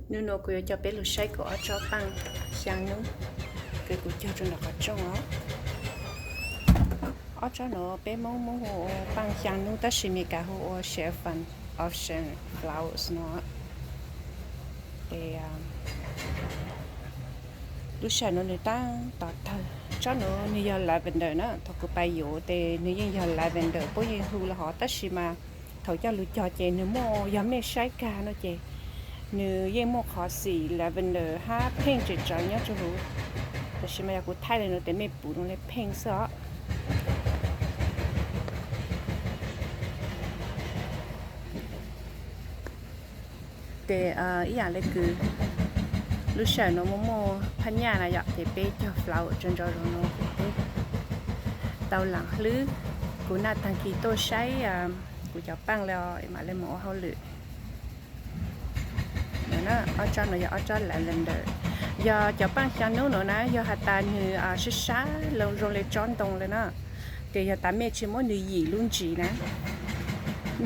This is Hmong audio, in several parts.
Hnub no kuv yuav coj peb los saib kuv ob tsob paaj xyaa nub, kws kuv cog rua nram qhov rooj os. Ob tsob no peb Moob muab hu ua paaj xyaa nub, tab sis Meskas hu ua chiffon, ocean flowers no. Ces lub sij hawm no nwg taab tom tawg. Tsob no nwg yog lavender na, thaum kuv pais yuav tes nwg yeej yog lavender puab yeej hu lawm hov, tab sis mas thaum coj lug cog ces nwg muaj, yog mej saib kag no ces nwg yeej muaj qhov xim lavender hab pink tseem tsawv nyob rua huv. Tab sis mas yog kuv thaij le no tes mej pum zoo le pink xwb os. Ces ib yaam le kws lub sij hawm no muaj muaj phab nyaj na yom, ces peb cog flower tso ntsoov zoo no, tau laam hlwb. Kuv naj taag kis tuaj saib kuv cov paaj le os, mam le moog ua hauj lwm. Ob tsob no yog ob tsob lavender, yog cov paaj xyaa nub no na, yog has tas nwg sab sab zoo le tsob ntoo le na, ces yog tas mej tsi muab nwg yim lub ntsis na,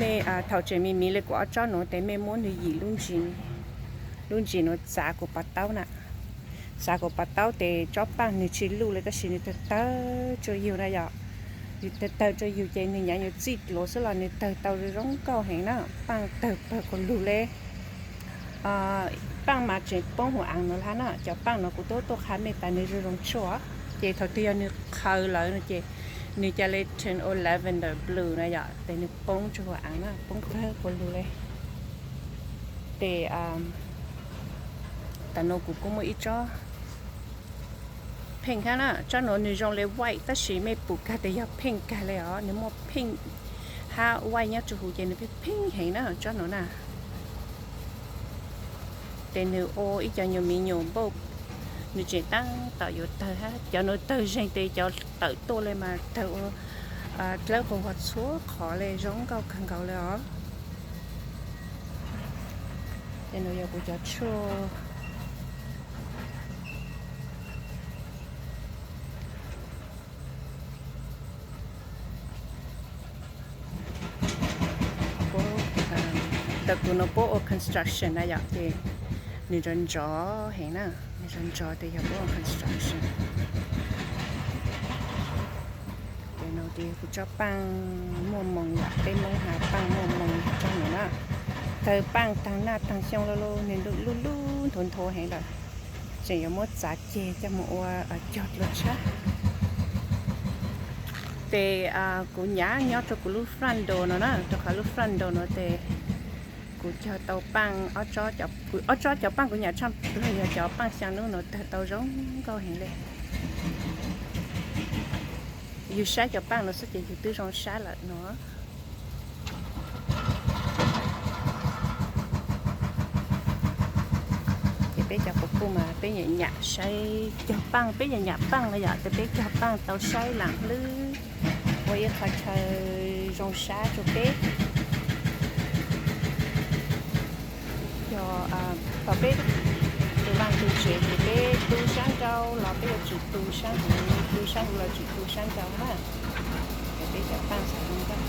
mej thaum tseem miv miv le kuv ob tsob no tes mej muab nwg yim lub ntsis, lub ntsis no txav kuv pov taub na. Txav kuv pov taub tes tsob paaj nwg tsi luj le, tab sis nwg tawg tawg tsuas yug na yom. Nwg tawg tawg tsuas yug ces nwg nyaav yuav txij dluav xwb los nwg tawg tau zoo nkauj heev na. Paaj tawg pawg kuv lug le. Paaj mas tseem poob huv aav no hab na. Cov paaj no kuv tub tuaj qha mej tas nwg zoo zoo tshuaj, ces thaum twg yog nwg qhaws lawm no ces nwg ca le turn ua lavender blue na yom, tes nwg poob tsua huv aav na, poob kawg kuv lug le. Tes tas no kuv kuj muaj ib tsob pink hab na. Tsob no nwg zoo le white tab sis mej pum kag tes yog pink kag le os, nwg muaj pink hab white nyob rua huv ces nwg pink pink heev na tsob no na. Ces nwg ua ib co nyuas miv nyuas npauj, nwg tseem taab tom yuav tawg hab. Cov no tawg zeeg tes cov tawm tuaj le mas tawg ua dlawb quas huas txhua qhov le, zoo nkauj kawg nkaus le os. Ces no yog kuv cov tshuaj. Thaum kuv no puab ua construction na yom, ces nwg nrov nrov heev na, nwg nrov nrov tes yog puab ua construction. Ces no ces kuv tsob paaj muaj moos yom, peb Moob has paaj muaj moos tsob no na. Tawg paaj taag naj taag xyoo lug lug, nwg luj luj nthuav nthuav heev lawm, tseem yuav muab txav ceg coj moog ua cog dlua tshab. Tes kuv nyam nyob rua kuv lub front door no na, rua qhov lub front door no tes kuv cog tau paaj, ob tsob cov paaj kuv nyam tshaj plawg yog cov paaj xyaa nub no, tawg tau zoo nkauj heev le. Yug saib cov paaj no xwb ces yug twb zoo sab lawm no. Ces peb cov quas puj mas peb nyam nyam saib cog paaj, peb nyam nyam paaj le yom, tes peb cog paaj tau saib laam hlwb, ua ib qho chaw zoo sab rua peb. Yog thaum peb tu vaaj tu tsev ces peb tu sab nrau los peb yuav tsum tu sab huv, tu sab huv los tsum tu sab nrau na. Ces peb cov paaj xav zoo nkauj.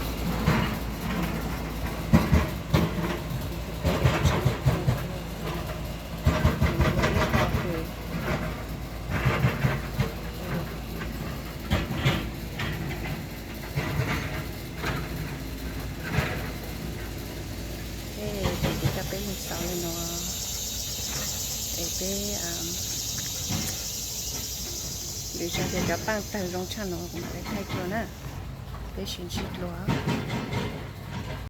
Ces kuv coj peb mus xauv le no, es peb, lwm zaug cov paaj tawg zoo tshaj no kuv mam le thaij dlua na. Peb sib ntsib dlua.